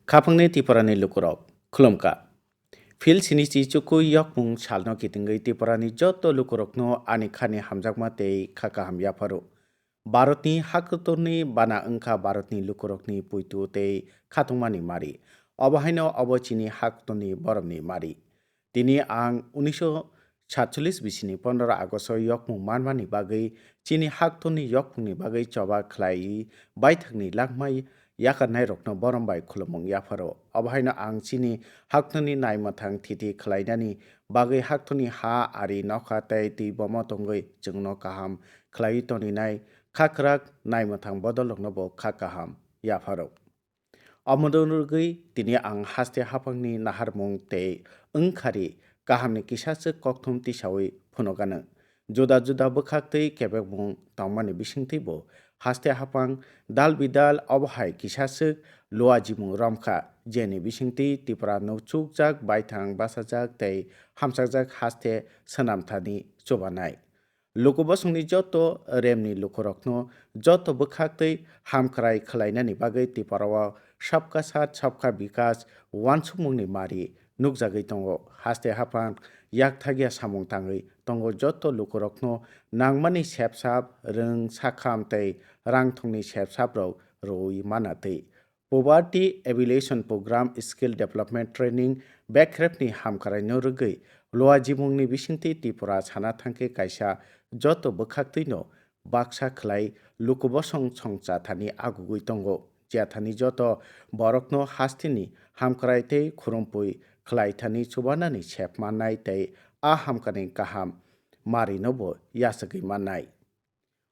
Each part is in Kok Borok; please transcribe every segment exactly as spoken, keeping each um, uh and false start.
Khapangni Tiprani lukurok, khulumkha. Phil sini chi chukui yokmung salno kitingwi Tiprani joto lukurokno ani khani hamjakma tei kha kaham yapharo. Bharatni haktorni bana wngkha Bharatni lukurokni puitu tei khatungmani mari. Obo haino obo chini haktorni boromni mari. Tini ang unisho satcholish bisini pondro Agosto yokmung manmani bagwi chini haktorni yokmungni bagwi choba khlaiwi baithangni langma yakarnairokno borom bai khulumung yapharo. Obo haino ang chini haktorni naimwthang thiti khlainani bagwi haktorni ha, ari, nokha tei twi bomo tongwi chwngno kaham khlaiwi toninai kha kwrak naimwthang bodolrokno bo kha kaham yapharo. Omo rwgwi tini ang haste haphangni naharmung tei wngkhari kahamni kisaswk kokthum tisawi phunukgano. Juda juda bwkhaktwi kebengmung tongmani bisingtwibo haste haphang dal bidal obo hai kisaswk luajimung romkha, jeni bisingtwi Tipra no chukjak, baithang bachajak tei hamchakjak haste swnamthani chubanai. Lukubosongni joto remni lukurokno joto bwkhaktwi hamkrai khlainani bagwi Tiprao Sabka Saath Sabka Vikas uansukmungni mari nukjagwi tongo. Haste haphang yakthagya samung tangwi tongo, joto lukurokno nangmani sepsap, rwng, sakham tei rangthongni sepsaprok rwui manatwi. Poverty Alleviation Program, Skill Development Training, bekrepni hamkraino rwgwi luajimungni bisingtwi Tripura sana thangkhe kaisa joto bwkhaktwino baksa khlai lukubosong songcha thani agugwi tongo. Chiathani joto borokno hasteni hamkrai tei khurumpui khlai thani chubanani sep mannai tei a hamkani kaham marinobo yachagwi mannai.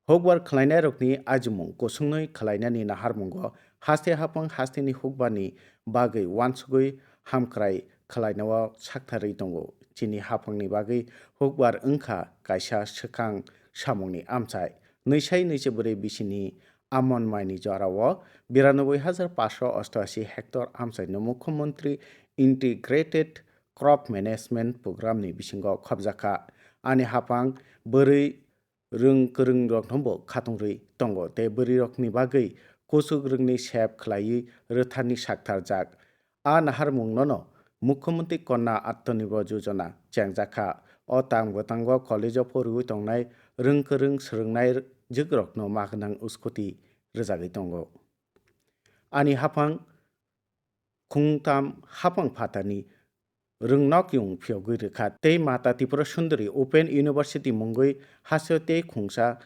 Hukbar khlainairokni ajimung kusungwi khlainani naharmungo haste haphang hasteni hukbarni bagwi uansugwi hamkrai khlainao saktharwi tongo. Chini haphangni bagwi hukbar wngkha kaisa swkang samungni amchai. Nwisai nwichi bwrwi bisini amon maini jorao biranoboi hajar paanch sho ostashi hectare amchaino Mukhyamantri Integrated Crop Management Programni bisingo khopjakha. Ani haphang bwrwi rwng kwrwngrokno bo khatung rwi tongo tei bwrwirokni bagwi kuchuk rwngni sep khlaiwi rwtharni saktharjak. A naharmungnono Mukhyamantri Kanna Atmanirbhar Yojana chengjakha. O tang bwtango college-o poriwi tongnai rwng kwrwng swrwngnai jwkrokno ma gwnang scooty rwjagwi tongo. Ani haphang khungtam haphang phatani rwngnokyung phiyogwi rwkha tei Mata Tripura Sundari Open University mungwi hasteo tei khungsa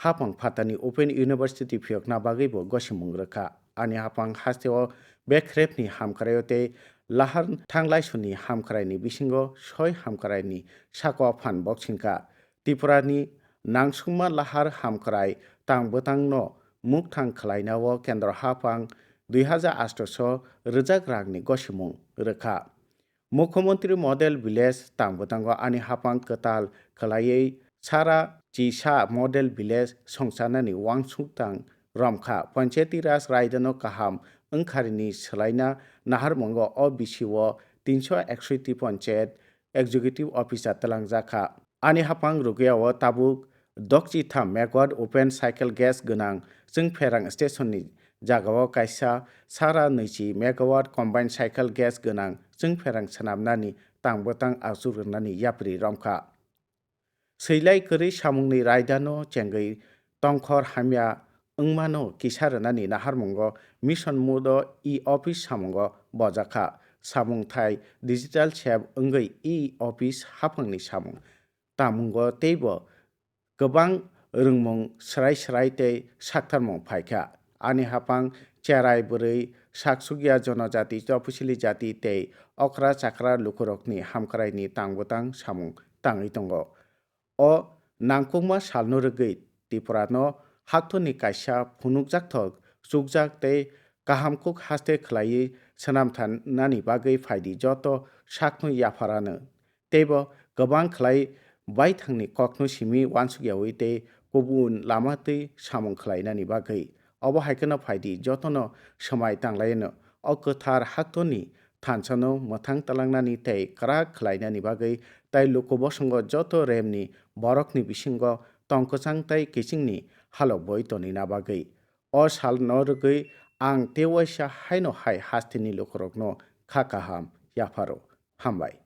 haphang phatani Open University phiyokna bagwibo gosimung rwkha. Ani haphang hasteo bekrepni hamkraio tei lahar thanglaisuni hamkraini bisingo soi hamkraini sako phan boksingkha. Tripurani nangsukma lahar hamkrai tang bwtangno mukthang khlainao kendro haphang dui hajar aatharoso rwjak rangni gosimung rwkha. Mukhyamantri Model Village tang bwtango ani haphang kwtal khlaiwi sara chisa Model Village songcharnani uansuk tang romkha. Panchayati Raj raidano kaham wngkharini swlaina naharmungo o bisio tinsho eksoiti panchayat executive officer twlangjakha. Ani haphang Rugiao tabuk dokchi tham megawatt open cycle gas gwnang Chwngpherang station ni jagao kaisa sara nwichi megawatt combined cycle gas gwnang Chwngpherang swnamnani tang bwtang achuk rwnani yapri romkha. Swilai kwrwi samungni raidano chengwi tongkhor hamya wngmano kisa rwnani naharmungo Mission Modo e-office samungo bojakha. Samung thai digital sep wngwi e-office haphangni samung tamungo teibo kwbang rwngmung swrai swrai tei saktharmung phaikha. Ani haphang cherai bwrwi, saksukya jonojati, topisili jati tei okra chakra lukurokni hamkraini tang bwtang samung tangwi tongo. O nangkukma salno rwgwi Tripurano haktorni kaisa phunukjakthok chukjak tei kaham kuk haste khlaiwi swnamthanani bagwi phaidi joto sakno yapharano. Teibo kwbang khlai baithangni kokno simi uansukyawi tei kubun lama twi samung khlainani bagwi. Obo hai kheno phaidi jotono swmai tanglaino o kwthar haktorni thansano mwthang tlangnani tei kwrak khlainani bagwi tei luku bosongo joto remni borokni bisingo tongkwchang tei kichingni halok boi tonina bagwi. O salno rwgwi Ang tei uaisa haino hai hasteni lukurokno kha kaham yapharo. Hambai.